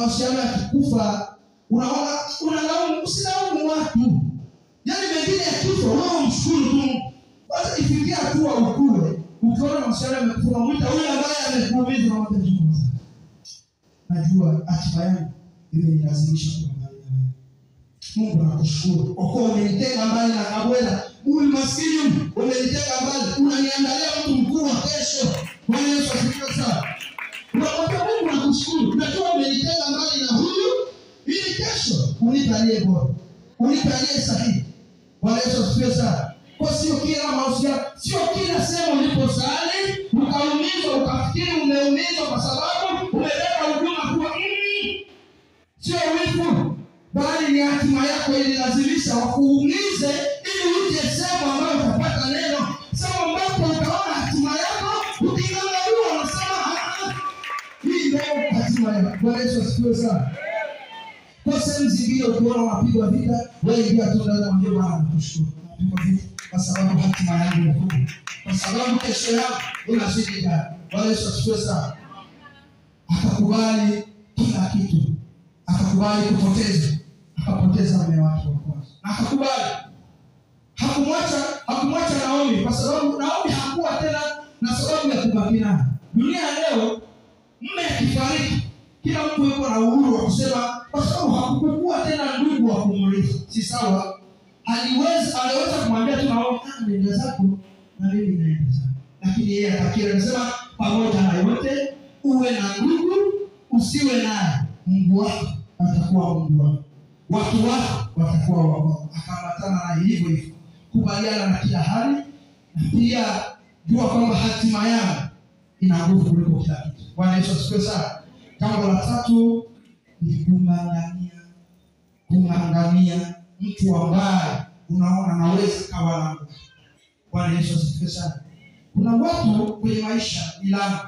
Mahusiano yakikufa unaona unalaumu, usilaumu watu. Yaani mengine yakifo wewe mshukuru tu. Kwanza ifikia hatua ukue, ukiona mahusiano yamekufa, mwita huyu ambaye amekuumiza na mwambie tu, najua hatima yangu imenilazimisha kuwa mbali na wewe. Mungu anakushukuru kwa kuwa umenitenga mbali na kabwela. Huyu maskini umenitenga mbali, unaniandalia mtu mkuu wa kesho. Bwana Yesu asifiwe sana. Unamwambia Mungu nakushukuru, najua umenitenga mbali na huyu ili kesho unipe aliye bora, unipe aliye sahihi. Bwana Yesu asifiwe sana. Kwa sio kila mahusiano, sio kila sehemu uliposali ukaumizwa ukafikiri umeumizwa kwa sababu umebeba huduma kuwa sio wivu, bali ni hatima yako ililazimisha wakuumize ili uje sehemu ambayo utapata neno, sehemu ambapo utaona hatima yako. Ukiangalia unasema hii ndio hatima yako. Bwana Yesu asifiwe sana. Kwa sehemu zingine ukiona unapigwa vita, wewe ingia tu ndani na mwambie Bwana nakushukuru, napigwa vita kwa sababu hatima yangu ni kubwa, kwa sababu kesho yangu inazidi jana. Bwana Yesu asifiwe sana. Akakubali kila kitu, akakubali kupoteza, akapoteza mume wake wa kwanza, akakubali. Hakumwacha Naomi kwa sababu Naomi hakuwa tena na sababu ya kubaki naye. Dunia leo mume akifariki, kila mtu yuko na uhuru wa kusema, kwa sababu hakukuwa tena ndugu wa kumrithi. Si sawa? Aliweza kumwambia tu Naomi, nenda zako na mimi naenda zangu. Lakini yeye akakiri, anasema pamoja na yote, uwe na ndugu usiwe naye, Mungu wako atakuwa Mungu wako, watu wako watakuwa wako. Akaambatana na hivyo hivyo, kubaliana na kila hali, na pia jua kwamba hatima yangu ina nguvu kuliko kila kitu. Bwana Yesu asifiwe sana. Jambo la tatu ni kung'ang'ania mtu ambaye unaona anaweza kawa lango. Bwana Yesu asifiwe sana. Kuna watu kwenye maisha ni lango,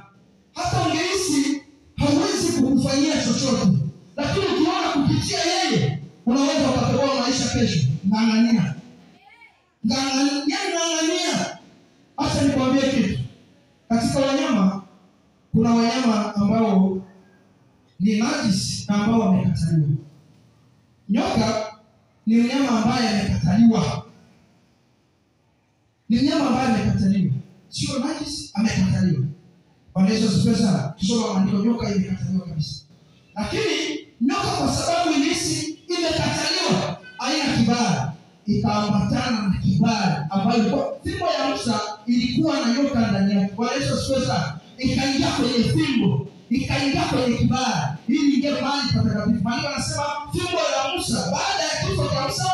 hata ungehisi hauwezi kukufanyia chochote, lakini ukiona kupitia yeye unaweza ukatoboa maisha kesho. Ng'ang'ania, ng'ang'ania. Acha nikwambie kitu. Katika wanyama kuna wanyama ambao ni najisi na ambao wamekataliwa. Nyoka ni mnyama ambaye amekataliwa. Ni mnyama ambaye amekataliwa. Sio najisi, amekataliwa. Bwana Yesu asifiwe sana. Tusoma maandiko, nyoka imekataliwa kabisa. Lakini nyoka kwa sababu ilisi imekataliwa, haina kibali, ikaambatana na kibali ambayo ilikuwa fimbo ya Musa ilikuwa na nyoka ndani yake. Bwana Yesu asifiwe sana. Ikaingia kwenye fimbo, ikaingia kwenye kibali ili ingie mahali patakatifu. Maandiko yanasema fimbo ya Musa, baada ya kifo cha Musa,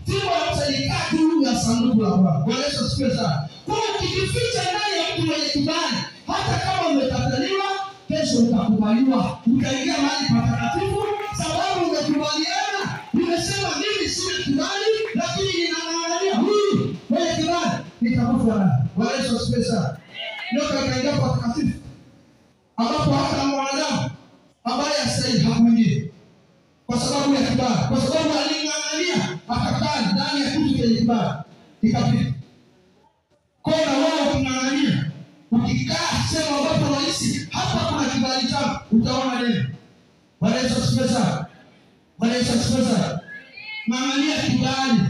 fimbo ya Musa ilikaa juu ya sanduku la Bwana. Bwana Yesu asifiwe sana. Kwa hiyo ukijificha ndani ya mtu mwenye kibali, hata kama umekataliwa, kesho utakubaliwa, utaingia mahali patakatifu, sababu umekubaliana. Nimesema mimi sina kibali, lakini ninang'ang'ania huyu mwenye kibali, nitakufa naye. Bwana Yesu asifiwe sana. Nyoka ikaingia patakatifu, ambapo hata mwanadamu ambaye hastahili hakuingia kwa sababu ya kibali, kwa sababu aling'ang'ania akakaa ndani ya kitu chenye kibali, ikapita. Kwa hiyo wewe uking'ang'ania, ukikaa sehemu ambapo unahisi hapa kuna kibali changu, utaona neno. Bwana Yesu asifiwe sana. Bwana Yesu asifiwe sana. Ng'ang'ania kibali.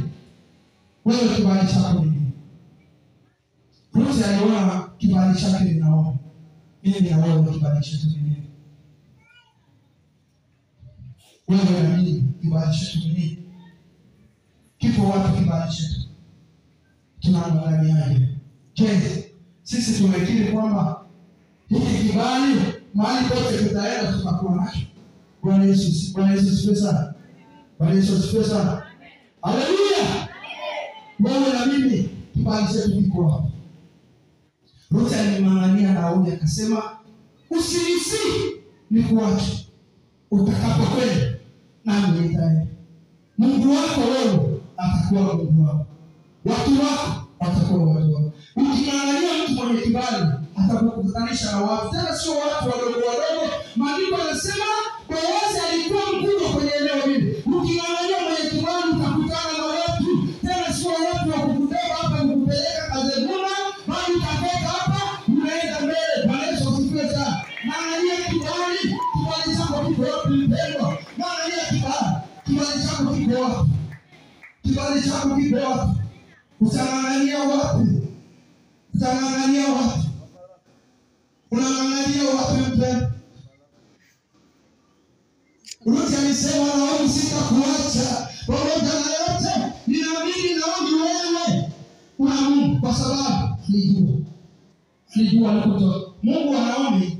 Wewe kibali chako ni nini? Ruth aliona kibali chake ni Naomi. Mimi na wewe kibali chetu ni nini? Wewe na mimi kibali chetu ni nini? Kipo wapi kibali chetu? Tunaangaliaje? Je, sisi tumekiri kwamba hiki kibali mahali pote tutaenda tutakuwa nacho? Bwana Yesu, Bwana Yesu asifiwe sana. Bwana Yesu asifiwe sana. Haleluya. Wewe na mimi kibali chetu kiko wapi? Ruth alimng'ang'ania Naomi akasema, usinisihi nikuache, utakapokwenda nami nitaenda. Mungu wako wewe atakuwa Mungu wako, watu wako watakuwa watu wako. Uking'ang'ania mtu mwenye kibali atakukutanisha na watu, tena sio watu wadogo wadogo. Maandiko yanasema Boazi alikuwa mkubwa kwenye eneo hili. Uking'ang'ania mwenye kibali utakutana na watu, tena sio watu wa kukubeba hapa kukupeleka Kazeguna, bali utatoka hapa unaenda mbele. Bwana Yesu asifiwe sana. Ng'ang'ania kibali. Kibali chako kiko wapi mpendwa? wapi? Kibali chako kipo wapi? Utang'ang'ania wapi? Utang'ang'ania wapi? Unang'ang'ania wapi mpendwa? Ruthi alisema, Naomi, sitakuacha pamoja na yote. Ninaamini Naomi, wewe una Mungu, kwa sababu alijua alikotoka. Mungu wa Naomi,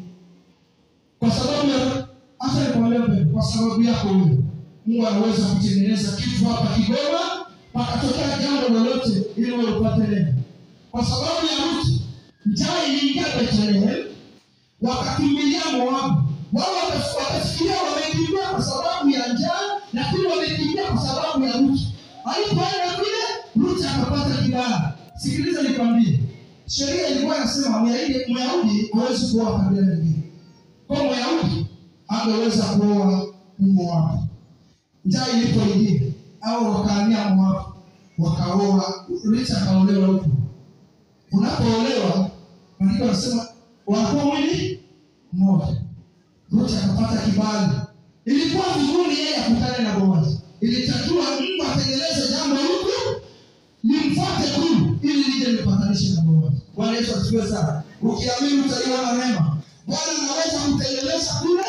kwa sababu ya hata nikwambia mpendwa, kwa sababu yako wewe, Mungu anaweza kutengeneza kitu hapa Kigoma pakatokea jambo lolote ili wewe upate neema. Kwa sababu ya Ruthi, njaa iliingia Bethlehem, wakakimbilia Moabu. Wao wakafikiria wamekimbia kwa sababu ya njaa, lakini wamekimbia kwa sababu ya Ruthi. Alipoenda kule, Ruthi akapata kibali. Sikiliza nikwambie, sheria ilikuwa inasema Myahudi hawezi kuoa kabila lingine. Kwa Myahudi angeweza kuoa Mmoabu. Njaa ilipoingia, au wakahamia Moabu, wakaoa. Ruthi akaolewa huko. Unapoolewa, maandiko yanasema wanakuwa mwili mmoja. Ruthi akapata kibali. Ilikuwa vizuri yeye akutane na Boazi. Ilitakiwa Mungu atengeneze jambo huku limfuate kulu ili lije lipatanishe na Boazi. Bwana Yesu asifiwe sana. Ukiamini utaiona neema. Bwana anaweza kutengeneza kule